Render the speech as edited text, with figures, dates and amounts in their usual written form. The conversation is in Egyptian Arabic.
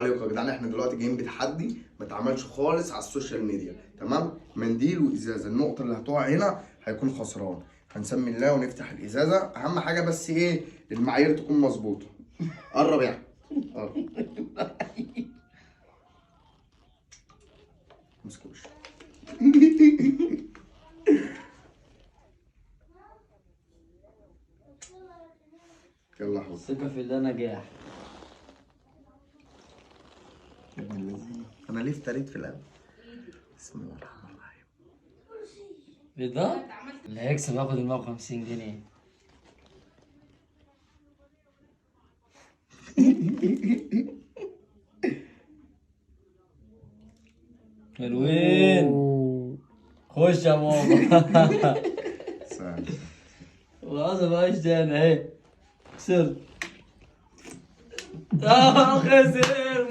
عليكم يا جدعان، احنا دلوقتي جايين بتحدي ما اتعملش خالص على ال social media، تمام؟ منديل وازازه، النقطة اللي هتقع هنا هيكون خسران. هنسمي الله ونفتح الازازه. اهم حاجة بس ايه؟ المعايير تكون مظبوطة. قرب يعني، قرب. امسك وشك. يلا يا حوت. ثقة في الله نجاح. يا ابن اللذينه، انا ليه افتريت في الاول؟ بسم الله الرحمن الرحيم. ايه ده؟ اللي هيكسب ياخد ال 150 جنيه. حلوين. خش يا ماما. سهل. خلاص ما بقاش تاني اهي. خسرت. خسر.